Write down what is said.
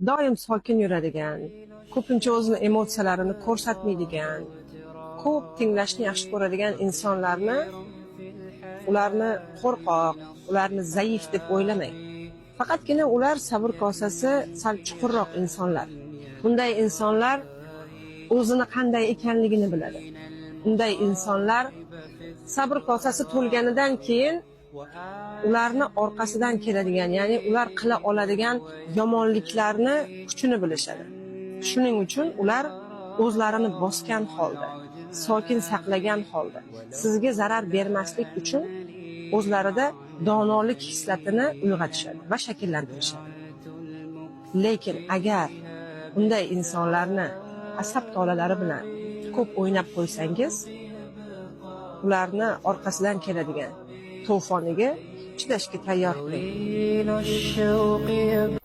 Doim sokin yuradigan, ko'pincha o'zini emotsiyalarini ko'rsatmaydigan, ko'p tinglashni yaxshi ko'radigan insonlarni, ularni qo'rqoq, ularni zaif deb o'ylamang. Faqatgina ular sabr kosasi sal chuqurroq insonlar. Bunday insonlar o'zini qanday ekanligini biladi. Bunday insonlar sabr kosasi to'lganidan keyin ularni orqasidan keladigan, ya'ni ular qila oladigan yomonliklarni kuchini bilishadi. Shuning uchun ular o'zlarini bosgan holda, sokin saqlagan holda, sizga zarar bermaslik uchun o'zlarida donolik xislatini uyg'otishadi va shakllantirishadi. Lekin agar bunday insonlarni asab tolalari bilan ko'p o'ynab qo'ysangiz, ularni orqasidan keladigan to'foniga chidashga tayyor turing. طويل الشوق.